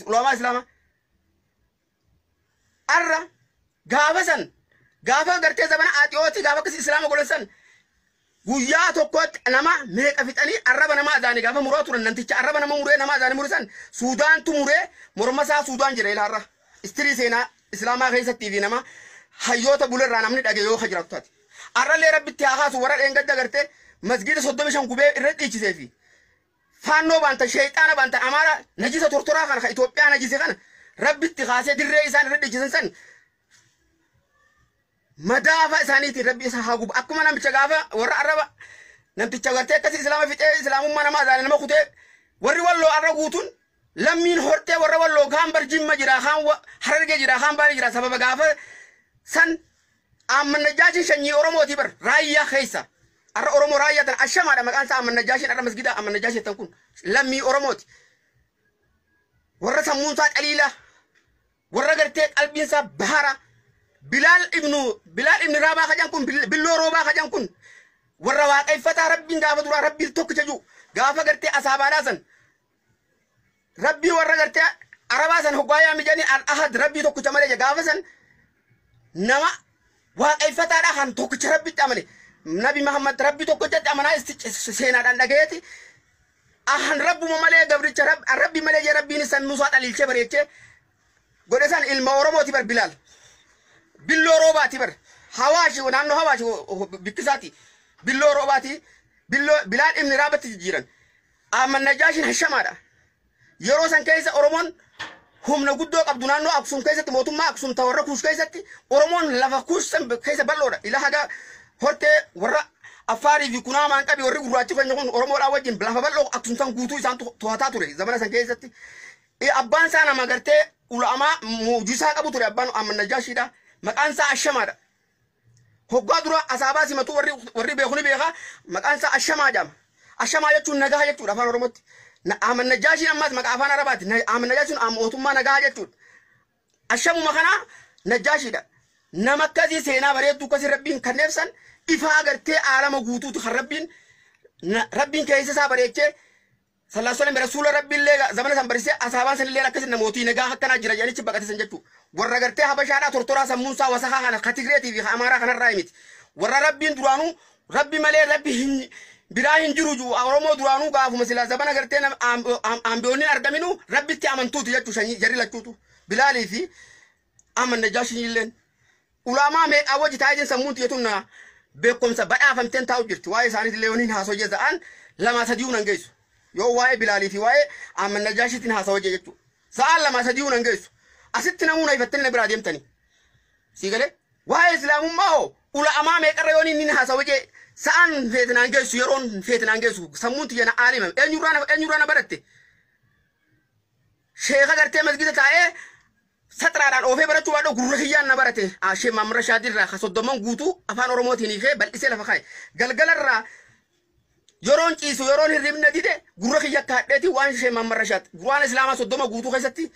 ulamaa Islaamaa. Arra gaafa san, gaafa gartee zamana aaxiyooti, gaafa akkasii Islaama godhan san guyyaa tokkotti nama meeqa fixanii, arraba nama azaanii gaafa muraa turan, namticha arraba nama muree, nama azaanii mure san Suudaantu muree morma isaa Suudaan jira. Ilaarra istirii seenaa Islaamaa keessattii fi nama hayyoota bulerraa namni dhage yoo jiraatu taate. Arrallee Rabbitti haa kaasu warra dheengadda gartee masgiida 35 gubee irra dhiichisee fi faannoo baanta, sheeyxaana baanta, Amaara najisa tortoraa kana ka Itoophiyaa najise kana Rabbitti kaasee dirree isaan irra dhiichisan san madaafa isaaniitiin Rabbi isa haa gubu. Akkuma namicha gaafa warra arraba namticha gartee akkasii Islaama fixee, Islaamummaa nama azaane nama kutee, warri Walloo arra guutuun lammiin hortee warra Walloo kaan bar Jimma jira, kaan Harargee jira, kaan Baalee jira. Sababa gaafa san Amman Najjaashin sanyii Oromooti bar Raayyaa keessa. Arra Oromoo Raayyaa tan ashamaadha maqaan isaa Amman Najjaashin. Arra masgida Amman Najjaashin tan kun lammii Oromooti. Warra sammuun isaa qaliilaa, warra gartee qalbiin isaa bahara, Bilaal ibnu Raabaa kajan kun, Billoo Roobaa kajan kun warra waaqeffataa Rabbiin gaafa duraa Rabbiin tokkicha jiru, gaafa gartee asaabaadhaa san Rabbii warra gartee Arabaa san hoggaa yaamijanii al ahad, Rabbii tokkicha malee, gaafa san nama waaqeffataadha kan tokkicha Rabbitti amane. Nabi Muhammad Rabbii tokkichatti amanaa seenaadhaan dhagayeeti ahan Rabbuma malee gabricha Rabbi malee jee. Rabbiin sammuu isaa dhaliilchee bareechee godhe san ilma Oromooti bar Bilaal. Billoo roobaati bar. Hawaashi naannoo Hawaashi bikkisaati. Billoo roobaati. Billoo Bilaal ibni Raabatti jijjiiran. Ahmad Najaashiin hashamaadha. Yeroo san keessa Oromoon humna guddoo qabdu naannoo Aksum keessatti mootummaa Aksum ta warra Kuush keessatti Oromoon lafa Kuush san keessa bal'oodha. Ila haga hortee warra Affaarii fi Kunaamaan qabi warri gurraachi keenya kun Oromoodhaa wajjin lafa bal'oo Aksum san guutuu isaan to'ataa ture zamana san keessatti. Abbaan isaa nama gartee ulaamaa muujisaa qabu ture abbaan Ahmad Najaashiidha. Maqaan isaa Ashamaadha. Hoggaa dura asaabaa simatu warri beeku ni beeka. Maqaan isaa Ashamaa jedhama. Ashamaa jechuun nagaa jechuudha afaan Oromootti. Ahmad Najaashiin ammas maqaa afaan Arabaati. Ahmad Najaashiin mootummaa nagaa jechuudha. Ashamuma kana Najaashiidha. Nama akkasii seenaa bareedduu akkasii rabbiin kan ibsan ifaa agartee aalama guutuutu kan rabbiin keessa isaa bareechee sallallahu alaihi wasallam rasuula rabbiillee zamana san barisee asaabaan sanillee akkasii namootii nagaa akkanaa jira jedhanichi baqatisan jechuudha. Warra gartee Habashaadhaa tortoraa sammuun isaa wasakaa kana ka Tigreetii fi Amaaraa kanarraa miti. Warra rabbiin duraanuu rabbi malee rabbi hin biraa hin jiru jiru Oromoo duraanuu gaafuma silaa zamana gartee ambiyoonni argaminu rabbitti amantuuti jechuu sanyii jarri lachuutu. Bilaalii fi Ahmad Najaashiin illeen. Ulaamaa meeqaa wajji taa'ee jiran sammuun tiyyetuun na beekumsa badhaafamteen taa'u jirti. Waa'ee isaaniitillee yoon hin haasoo jee sa'aan 2 3 nan geessu. Yoo waa'ee Bilaalii fi waa'ee Ahmad Najaashiitiin haasawaa jee jechuudha. Sa'aan 2 3 nan geessu. Asitti namuuna ifattanii na biraa deemtanii. Sii galee waa'ee islaamummaa hoo ulaamaa meeqarra yoon inni haasawaa jee sa'aan feetinaan geessu yeroon feetinaan geessu sammuun tiyya na aalima eenyurraa na baratte. Sheeka gartee masgida taa'ee saxiraadhaan oofee barachuu baadhoo gurra kiyyaan na barate. Ashee Maamura Shaadirraa ka 30 guutuu afaan Oromootiin hiikee bal'isee lafa kaa'e. Galgalarraa yeroon ciisu yeroon hirribna dide gurra kiyya akka hadheeti waan ishee Maamura Shaad. Qur'aana Islaamaa 30 guutuu keessatti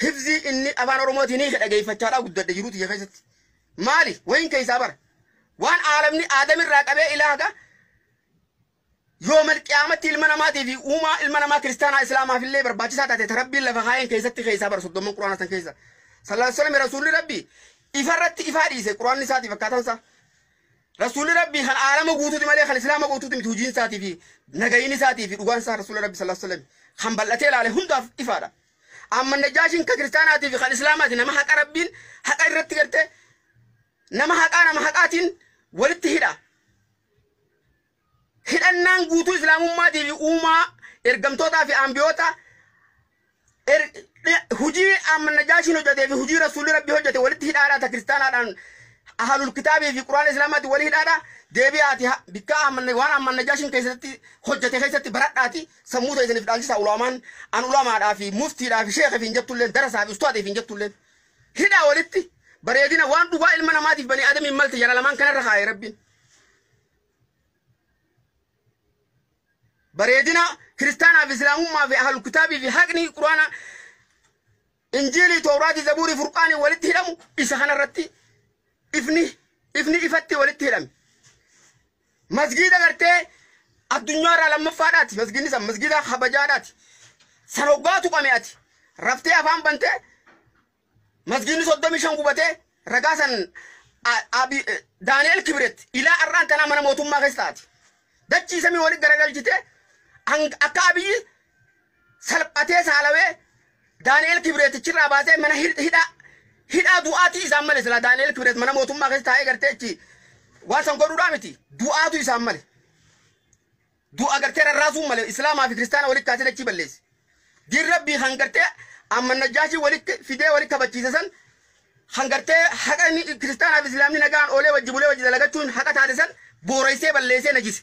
hifzii inni afaan Oromootiin hiike dhageeffachaadhaa guddadhe jiruu tiyya keessatti. Maali? Wayin keessaa bara. Waan aalamni aadamirraa qabee ilaaga yoomal qiyaamatti ilma namaatii fi uumaa ilma namaa kiristaanaa islaamaaf illee barbaachisaa taate ta rabbiin lafa kaa'een keessatti keessaa bara 30 quraana san keessa. Sallallahu alaihi wasallam rasuulli rabbii ifarratti ifaa dhiise quraanni isaatiif akkaataan isaa. Rasuulli rabbii kan aalama guutuuti malee kan islaama guutuuti miti hojiin isaatii fi nagayiin isaatii fi dhugaan isaa rasuulli rabbii sallallahu alaihi wasallam kan bal'atee ilaale hundaaf ifaadha. Amma Najaashiin kan kiristaanaatii fi kan islaamaati nama haqa rabbiin haqa irratti gartee nama haqaa nama haqaatiin walitti hidha. Hidhannaan guutuu islaamummaatii fi uumaa ergamtootaa fi ambiyoota hujii Ahmad Najaashiin hojjetee fi hujii rasuulli rabbii hojjete walitti hidhaadha ta kiristaanaadhaan ahlul kitaabii fi quraana islaamaatti walii hidhaadha deebi'aati bikka waan Ahmad Najaashiin keessatti hojjete keessatti baradhaati sammuu ta'e isiniif dhaalchisa ulaamaan an ulamaadhaa fi muftiidhaa fi sheekha fi hin jettulleen darasaa fi ustaadii fi hin jettulleen hidhaa walitti bareedina waan dhugaa ilma namaatiif bani aadamiin malte jara lamaan kanarra kaa'e rabbiin. Bareedina kiristaanaa fi islaamummaa fi ahlul kitaabii fi haqni quraana injiilii tooraati zabuurii furqaanii walitti hidhamu isa kanarratti ifni ifatti walitti hidhame. Masgiida gartee addunyaarraa lammaffaadhaati masgiidni san masgiida kabajaadhaati. San hoggaa tuqame ati raftee afaan bantee masgiidni 35 gubatee ragaa san Daani'el Kibret ilaa arraan tanaa mana mootummaa keessa taati. Dachii samii walitti garagalchite akka Abiyyi salphatee saalawee Daani'el Kibreetichirraa baasee mana hidhaa du'aatii isaan male silaa Daani'el Kibret mana mootummaa keessa taa'ee gartee achi waan san godhuudhaa miti du'aatu isaan male. Du'a gartee rarraasuun male islaamaa fi kiristaana walitti kaasee dachii balleesse. Diin rabbii kan gartee Ahmad Najaashii walitti fidee walitti kabachiise san kan gartee haqa kiristaanaa fi islaamni nagaan oolee wajji bulee wajji dalagachuun haqa taate san booreessee balleessee najise.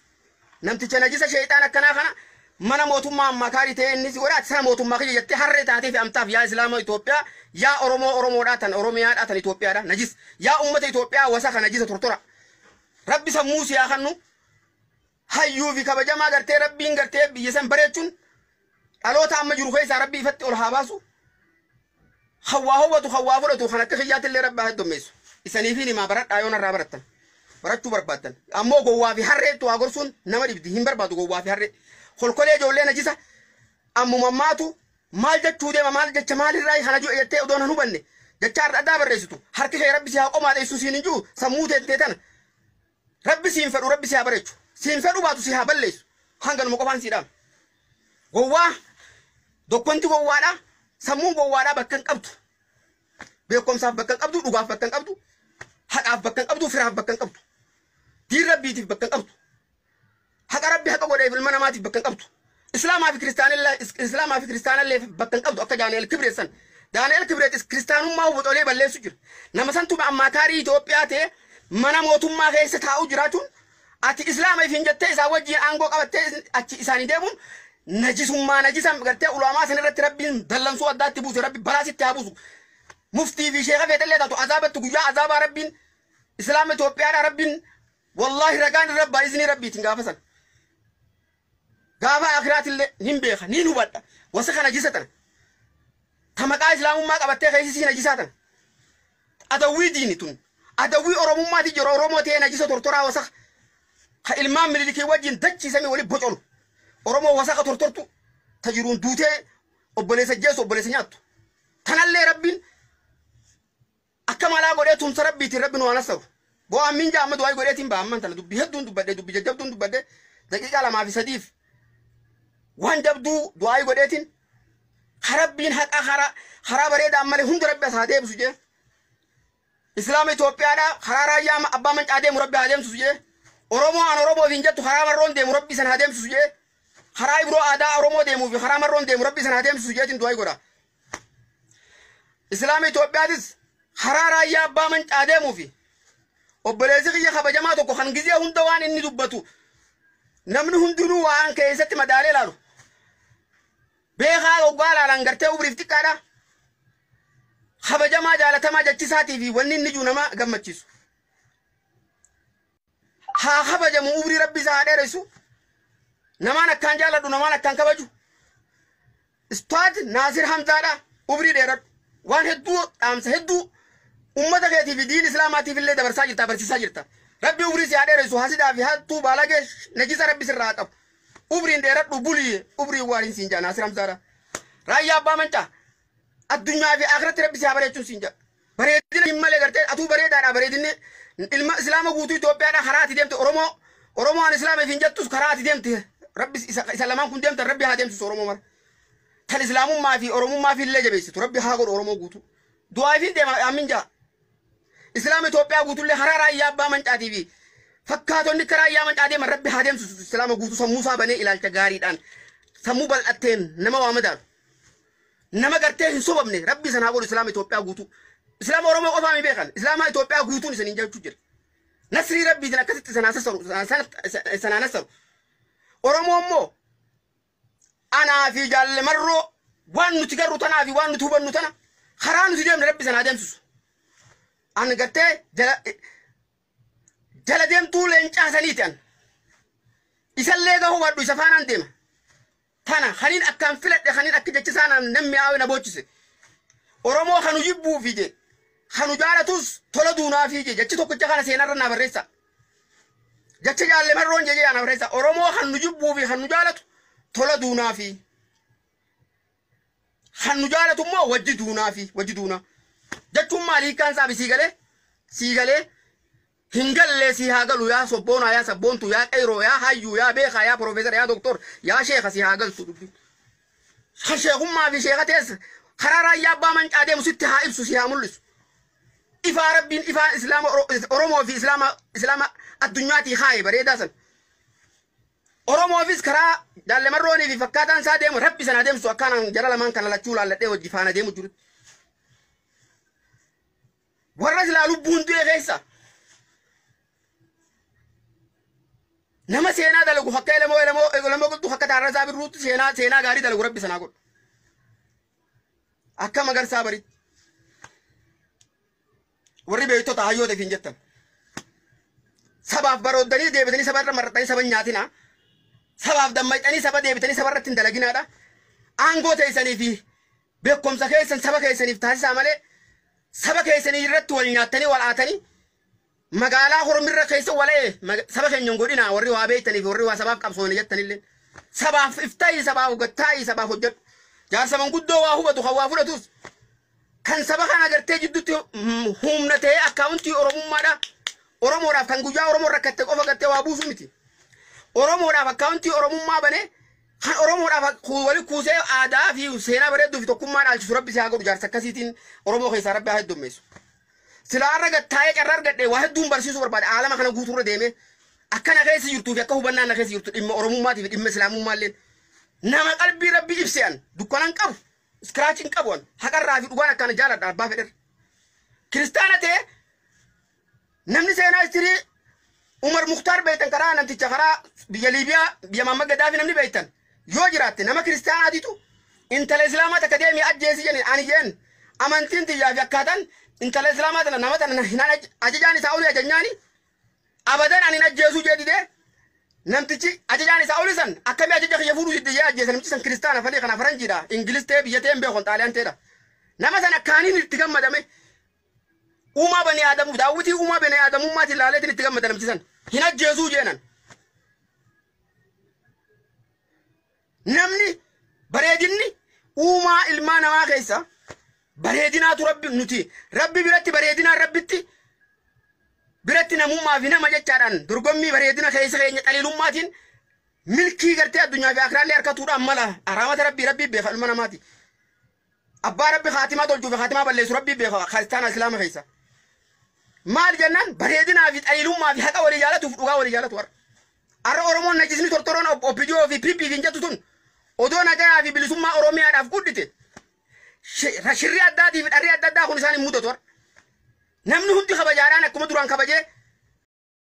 Namticha najisa sheexaan akkanaa kana mana mootummaa ammaa ta'e innis godha sana mootummaa kiyya jettee harree taatee fi amtaaf yaa islaama Itoophiyaa yaa Oromoo Oromoodhaa tan Oromiyaadhaa tan Itoophiyaadhaa najis yaa uummata Itoophiyaa wasa kana najisa tortora. Rabbi sammuu siyaa kannu hayyuu fi kabajamaa gartee rabbiin gartee biyya san bareechuun dhaloota amma jiru keessaa rabbi ifatti ol haa baasu. Hawwaa hubatu hawwaa fudhatu kan akka kiyyaatti illee rabbi haa heddummeessu. Isaniifiin himaa baradhaa yoon irraa barattan. Barachuu barbaaddan. Ammoo gowwaa fi harreetu waa gorsuun nama dhibdi hin barbaadu gowwaa fi harree. Kolkolee ijoollee najisa ammuma maatu maal jechuu deema maal jecha maalirraa kana jiru jettee odoon hin hubanne jecha adda addaa barreessitu harki kee rabbi si haa qomaa dheessu siin hin jiru sammuu teettee tana rabbi siin fedhu rabbi si haa bareechu siin fedhu baatu si haa balleessu hanganuma qofaan sii dhaama. Gowwaa dokkonti gowwaadha sammuun gowwaadha bakka hin qabdu. Beekumsaaf bakka hin qabdu, dhugaaf bakka hin qabdu, haqaaf bakka hin qabdu, firaaf bakka hin qabdu. Diin rabbiitiif bakka hin qabdu. Haqa rabbi haqa godheef ilma namaatiif bakka hin qabdu. Islaamaa fi kiristaanillee Islaamaa fi kiristaanallee bakka hin qabdu akka Daani'el Kibreet san. Daani'el Kibreet kiristaanummaa bocolee balleessu jira. Nama santu ammaakaarii Itoophiyaa ta'e mana mootummaa keessa taa'u jiraachuun ati Islaama ifiin jettee isaa wajjin aangoo qabattee achi isaanii deemuun najisummaa najisa gartee ulaamaa san irratti rabbiin dallansuu addaatti buuse rabbi balaa sitti haa buusu. Muftii fi sheeka feetellee taatu azaabatti guyyaa azaabaa rabbiin Islaama Itoophiyaadha rabbiin wallaahi ragaan irra baa iznii rabbiitiin gaafa san. Gaafa akiraatillee nin beeka nin hubadha wasa kana najisa tana. Ta maqaa islaamummaa qabattee keessi sii najisaa tana. Adawwii diini tun adawwii oromummaati jira oromoo ta'ee najisa tortoraa wasa ka ilmaan mililikii wajjin dachiisamee wali bocolu. Oromoo wasaka tortortu ta jiruun duutee obboleessa jeessu obboleessa nyaattu. Kanallee rabbiin akka malaa godhee tumsa rabbiitiin rabbi nu waan asaru. Bo'aan minjaa amma du'aa godheetiin ba'a amman tana dubbii hedduun dubbadhee dubbii jajjabduun dubbadhee daqiiqaa 2 fi 3 waan jabduu du'aa godheetiin rabbiin haqa karaa bareedaa malee hunda rabbi as haa deebisu jee. Islaama Itoophiyaadhaa karaa raayyaa abbaa mancaa deemu rabbi haa deemsisu jee. Oromoo an Oromoof hin jettu karaa marroon deemu rabbi san haa deemsisu jee. Karaa Ibroo aadaa Oromoo deemuu fi karaa marroon deemu rabbi san haa deemsisu jeetiin du'aa godha. Islaama Itoophiyaatis karaa raayyaa abbaa mancaa deemuu fi obboleessi kiyya kabajamaa tokko kan gizee hunda waan inni dubbatu namni hundinuu waan keessatti madaalee ilaalu. Beekaa hoggaa ilaalan gartee ubriif xiqqaadha. Kabajamaa jaalatamaa jechisaatii fi wanni inni jiru nama gammachiisu. Haa kabajamu ubrii rabbi isaa haa dheeressu. Namaan akkaan jaaladhu namaan akkaan kabaju. Istaad Naasir Hamzaadha ubrii dheeradhu. Waan hedduu dhaamsa hedduu ummata keetii fi diin islaamaatiif illee dabarsaa jirta barsiisaa jirta. Rabbi ubrii si haa dheeressu hasidaa fi hattuu baalagee najisa rabbi sirraa haa qabu. Ubriin dheeradhu bulii ubriin waan hin siin jaa Naasir Hamzaadha. Raayyaa abbaa mancaa addunyaa fi akhiratti rabbi si haa bareechuun siin jaa. Bareedina hin malee gartee atuu bareedaadha bareedinni ilma islaama guutuu Itoophiyaadha karaa ati deemte Oromoo Oromoo an islaama hin jettus karaa ati deemte rabbi isa lamaan kun deemtan rabbi haa deemsisu Oromoo mara. Tan islaamummaa fi Oromummaa fi illee jabeessitu rabbi haa godhu Oromoo guutuu. Du'aa fi deema amin jaa. Islaama Itoophiyaa guutuullee karaa raayyaa abbaa mancaatii fi fakkaatonni karaa raayyaa mancaa deeman rabbi haa deemsisu islaama guutuu sammuu isaa banee ilaalcha gaariidhaan sammuu bal'atteen nama waa madaalu. Nama gartee hin sobamne rabbi san haa godhu islaama Itoophiyaa guutuu. Islaama Oromoo qofaa mi beekan islaama Itoophiyaa guutuun isiniin jechuu jira. Nasrii rabbiitiin akkasitti sanaa nasaru. Oromoo immoo anaa fi jaalle marroo waan nuti garru tanaa fi waan nuti hubannu tana karaa nuti deemne rabbi sanaa deemsisu. An gartee jala deemtuu leencaa saniiti an. Isallee gahuu hubadhu isa faanaan deema. Tana kaniin akkaan filadhe kaniin akka jecha isaa namni haawee na boochise. Oromoo kanu jibbuu fi je kanu jaalatus tola duunaa fi je jechi tokkicha kana seenarra naa barreessa. Jecha jaalle marroon jee na barreessa. Oromoo kanu jibbuu fi kanu jaalatu tola duunaa fi kanu jaalatu immoo wajji duunaa fi wajji duunaa. Jechuun maalii kaan isaa sii galee hin gallee sii haa galu yaa sobboonaa yaa sabboontu yaa qeyroo yaa hayyuu yaa beekaa yaa profeesar yaa doktor yaa sheeka sii haa galtu dubbi. Kan sheekummaa fi sheeka teessa karaa raayyaa abbaa mancaa deemu sitti haa ibsu si haa mul'isu. Ifaa rabbiin ifaa islaama Oromoo fi islaama addunyaatii haaye bareedaa san. Oromoofis karaa jaalle marroonii fi fakkaataan isaa deemu rabbi sana deemsu akkanaan jara lamaan kana lachuu laalladhee hojii faana deemu jiru. Warra silaa lubbuun du'e keessa nama seenaa dalagu akka elemoo elemoo elemoo qilxuu akka taarrasaa birruutti seenaa gaarii dalagu rabbi sanaa godhu. Akka magarsaa baritti. Warri beektota hayyoota ifiin jettan. Sabaaf barooddanii deebitanii saba irra marrattanii saba hin nyaatinaa. Sabaaf dammaqxanii saba deebitanii saba irratti hin dalaginaadha. Aangoo teessanii fi beekumsa keessan saba keessaniif taasisaa malee saba keessanii irratti wal nyaattanii wal aatanii magaalaa hormirra keessa wala'ee saba keenya hin godhinaa warri waa beektanii fi warri waa sabaaf qabsoone jettanillee. Sabaaf iftaayii sabaaf gattaayii sabaaf hojjedhu. Jaarsa manguddoo waa hubatu kan waa fudhatus kan saba kana gartee jidduutti humna ta'ee akkaawuntii Oromummaadha. Oromoodhaaf kan guyyaa Oromoo rakkatte qofa gartee waa buusu miti. Oromoodhaaf akkaawuntii Oromummaa banee Kan Oromoodhaaf wali kuusee aadaa fi seenaa bareedduu fi tokkummaa dhaalchisu Rabbi si haa godhu. Jaarsa akkasiitiin Oromoo keessaa Rabbi haa heddummeessu. Silaa har'a gattaa'ee carraa argadhee waa hedduun barsiisuu barbaada. Aalama kana guutuurra deemee akka na keessa jirtuu fi akka hubannaa na keessa jirtu dhimma Oromummaatii fi dhimma Islaamummaa illee nama qalbii Rabbi ibse an dukkanan qabu iskiraachiin qabu an haqarraa fi dhugaan akkana jaaladha abbaa fedherra. Kiristaana ta'ee namni seenaa istirii Umar Muktaar beektan, karaa namticha karaa biyya Liibiyaa, biyya Maamma Gaddaafi namni beektan yoo jiraatte, nama kiristaanaatitu intala Islaamaa takka deemee ajjeesi jedhe. Ani jeen amantiin tiyyaa fi akkaataan intala Islaamaa tana nama tana hin ajajaan isaa olii ajajnaani abadan ani hin ajjeesuu jee didee. Namtichi ajajaan isaa olii san akkamii ajaja kiyya fuudhuu didde jee ajjeesa. Namichi san kiristaana falii kana faranjiidha, Ingilis ta'ee biyya ta'ee hin beeku, Xaaliyaan ta'edha. Nama san akkaaniin itti gammadame uumaa bani Aadamu daawwitii uumaa bani Aadamummaatiin ilaaleetiin itti gammada. Namtichi san hin ajjeesuu jeenan. Namni bareedinni uumaa ilmaa namaa keessa bareedinaatu Rabbi nuti Rabbi biratti bareedinaan Rabbitti biratti namummaa fi nama jechaadhaan dorgommii bareedina keessa keenya qaliilummaatiin milkii gartee addunyaa fi akiraallee harkatuudhaan mala araamata Rabbii Rabbii beeka ilma namaati. Abbaa Rabbi kaatimaa tolchuu fi kaatimaa balleessu Rabbii beeka kiristaana Islaama keessa. Maal jennaan bareedinaa fi xaliilummaa fi haqa walii jaalatuuf dhugaa walii jaalatu warra. Har'a Oromoon najisni tortoroon OPDO fi PP fi jettu tun odoo nagayaa fi bilisummaa Oromiyaadhaaf guddite shirri addaatii fi dharri adda addaa kun isaan hin mudatu warra. Namni hundi kabajaadhaan akkuma duraan kabajee